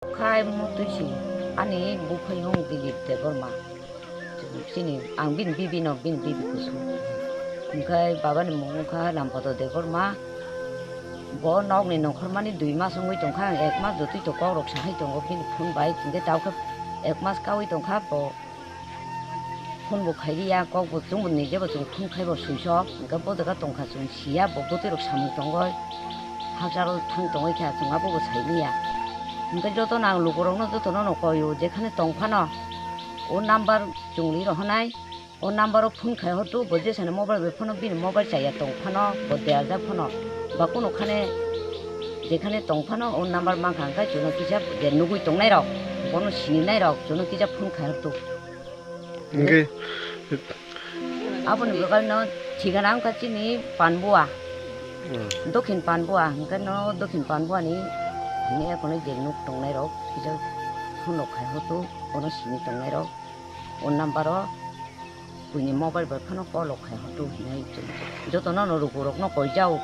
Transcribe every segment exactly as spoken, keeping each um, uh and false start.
Khai mutwi si ani buphai hong Dilip Debbarma. Chini ang bini bibi no, bini bibi kusu. Hingkhe baba ni mung wngkha Lampodo Debbarma. Bo nok ni nongkhor mani dui mas wngwi tongkha, ang ek mas jotwi to kok rok sahai tongo bini phone bai, hingkhe tabukhe ek mas kaui tongkha bo. Phone bo khailiya, kok bo chwng bo nijebo chwng phone khaibo switch off, hingkhe bo jaga tongkha chwng siya, bo bwtwi rok samung tongoi, hakchalo thang tongoi kha chwng abo bo sailiya. Hingkhe jotono ang lukurokno jotono no koio, jekhane tong phano o number chwng li rohonai, o number o phone khai hortu, bo jesani mobile bai phano bini mobile chaya tong phano, bo dejak phano, ba kuno khane jekhane tong phano o number mankha hingkhe chwngno kisa je nugui tongnai rok, bono sininai rok chwngno kisa phone khai hortu. Hingke aboni bwkal no thigana wngkha chini Panbua, hmm, Dokhin Panbua, hingke no Dokhin Panbua ni hini ekhonoi je nuk tongnai rok, kisa phone rok khai hotu, bono sini tongnai rok, o number o buini mobile bai phano call rok khai hotu hinui chwng jotono no rukurok no koijao.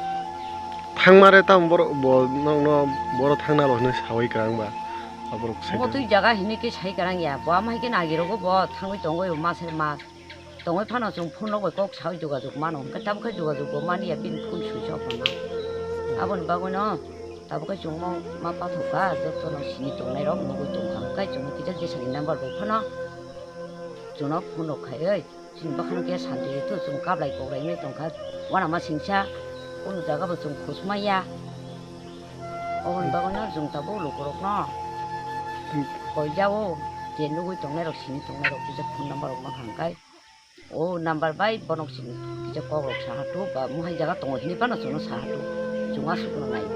Thangmare tamo borok bo nokno boro thangna rw hinui saui kwrang ba. Aborok sai. Bo twi jaga hinui khe sai kwrang ya. Bo ama hai khe nagi rogo bo thangwi tongoi maser mas. Tongoi phano chwng phone rok bai kok saui jogajog mano. Hwnkhe tabukhe jogajog bo mani ya bini phone switch off mano. Aboni bagwi no tabukhe chwng mo ma pathok kha joto no sini tongnai rok nugui tongkha. Hwnkhe chwng kisa jesani number bai phano chwngno phone rok khaiwi. Chini bakhano khe santi rwthu, chwng kablai koklai wngwi tongkha, uanama singsa, kunu jaga bo chwng khusmaya. Oboni bagwino chwng tabuk lukurokno koijao, je nugwi tongnairok, sini tongnairok, kisa phone number rok mankha hwnkhe, o number bai bono chwng kisa kokrok sahathu, ba mohai jaga tongo hinwi phano chwngno sahathu, chwng aswkno nai.